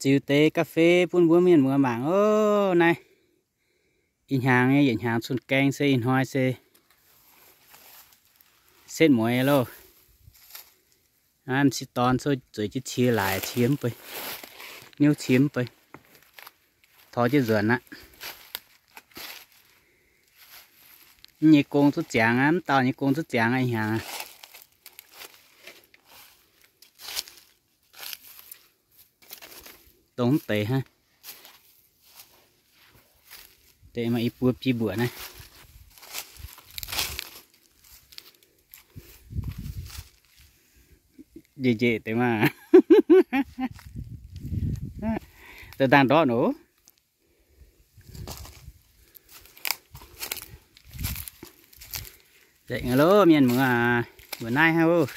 Ziux deix ga'fei bun mbuo mienh muoz mangc oc. Naaiv ih hnyangx nyei yietc hnyangx cun-gaeng se ih hnoi se setv mueiz loh. M'sieqv dorn zueiz jienv cie laaix, cie mv bei, niouv cie mv bei, tor jienv nzuonx aqv. Nyei gong zuqc ziangx aqv, m'dauh nyei gong zuqc ziangx aqv, ih hnyangx aqv. Dongh mv deix hnangv. Deix maaih i buo biei mbuoqc naaiv. Njiec njiec deix maah. Da'dangh ndortv oc. Nzengc loh mienh muoz aac, mbuo naaiv hnangv oc.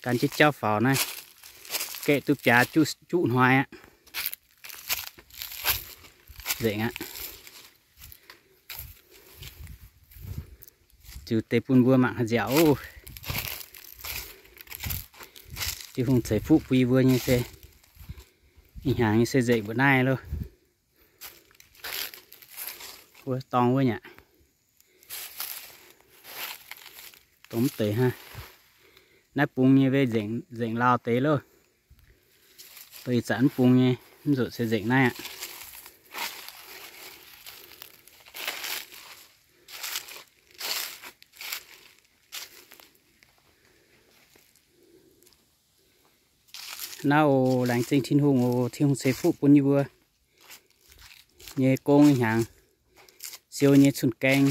Gan jienv jauv faaux naaiv, gaeqv duqv biaa juqv hnoi aqv. Nzengc aqv. Ziux deix bun mbuo mangc haaix nziaauc oc. Tin-Hungh ceix fuqv bun yie mbuo nyei se, ih hnyangx nyei se nzengc mbuo naaiv loh. Wuov dorngx wuov nyei aqv. Dongh mv deix hnangv. Naaiv bung nyei mv bei nzengc, nzengc lauh deix loh. Dongh ih zanc mv bung nyei, mv zuqc se nzengc naaiv aqv. Naaiv oc, laengz zingh Tin-Hungh oc. Tin-Hungh ceix fuqv bun yie mbuo nyei gong ih hnyangx siou nyei cun-gaeng,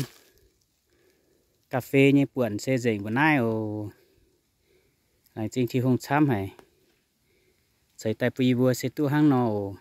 ga'fei nyei buonc se nzengc mbuo naaiv oc. Laengz zingh Tin-Hungh camv haic. Ceix daaih bun yie mbuo se duqv hnangv nor oc.